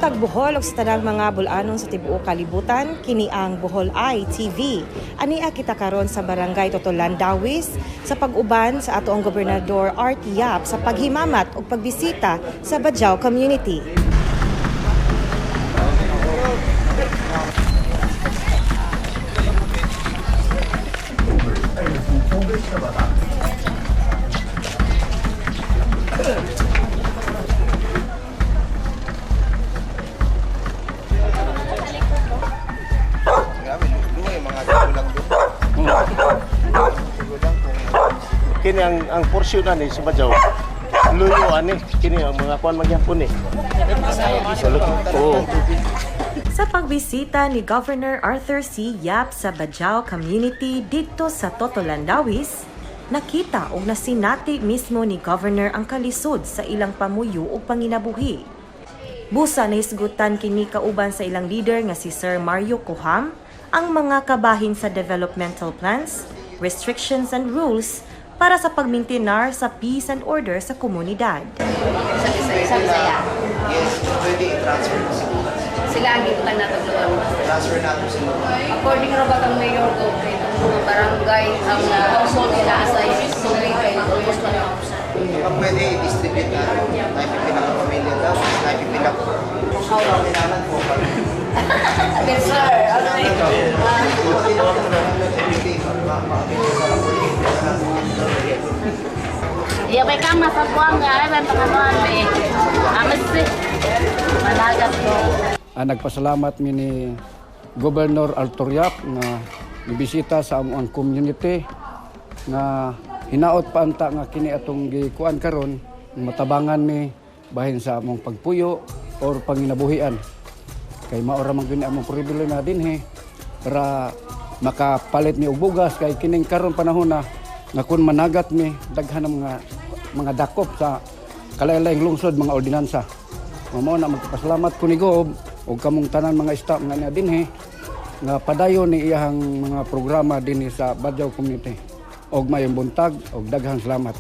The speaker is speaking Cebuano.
Buntag, Bohol ug sa tanang mga bulanon sa tibuok kalibutan, kini ang Bohol Eye TV. Ania kita karon sa Barangay Totolan, Dauis sa pag-uban sa atoang Gobernador Art Yap sa paghimamat ug pagbisita sa Badjao community. Grabe, luhay mga gulang doon. Gulang kung Kini ang porsyon ani sa Badjao. Luyo ani kini ang mga kuan magyapon ni. Oo. Sa pagbisita ni Governor Arthur C. Yap sa Badjao community didto sa Totolan, Dauis, nakita og nasinati mismo ni Governor ang kalisod sa ilang pamuyo ug panginabuhi. Busa nahisgutan kini kauban sa ilang leader nga si Sir Mario Koham ang mga kabahin sa developmental plans, restrictions and rules para sa pagmintinar sa peace and order sa komunidad. Sa Bisaya. Yes, pwede i-transfer na sila. Sila ang gibutan nato doon. Transfer natin sila. According ra ba kang mayor ko kay itong mga barangay ang household nila sa tubig kay almost 1,000. Baka pwede i-distribute natin. Tayo pipila ka pamilya tapos tayo pipila ko. Kailangan po pa. Yes, sir. Okay. Ya may kama sa buwanga ay may panganuan may amas managat ko. Nagpasalamat mi ni Governor Arthur Yap nga mibisita sa among community nga hinaot pa anta nga kini atong gikuan karon matabangan mi bahin sa among pagpuyo or panginabuhian kay mao ra man gyud ni among problema dinhi para makapalit mi og bugas kay kining karon panahon na nga kun managat mi daghan ang mga dakop sa kalain-laing lungsod, mga ordinansa. Mao na magpasalamat ko ni Gob ug kamong tanan mga staff nga naa dinhi nga padayon ni iyahang mga programa dinhi sa Badjao community. Og mayong buntag og daghang salamat.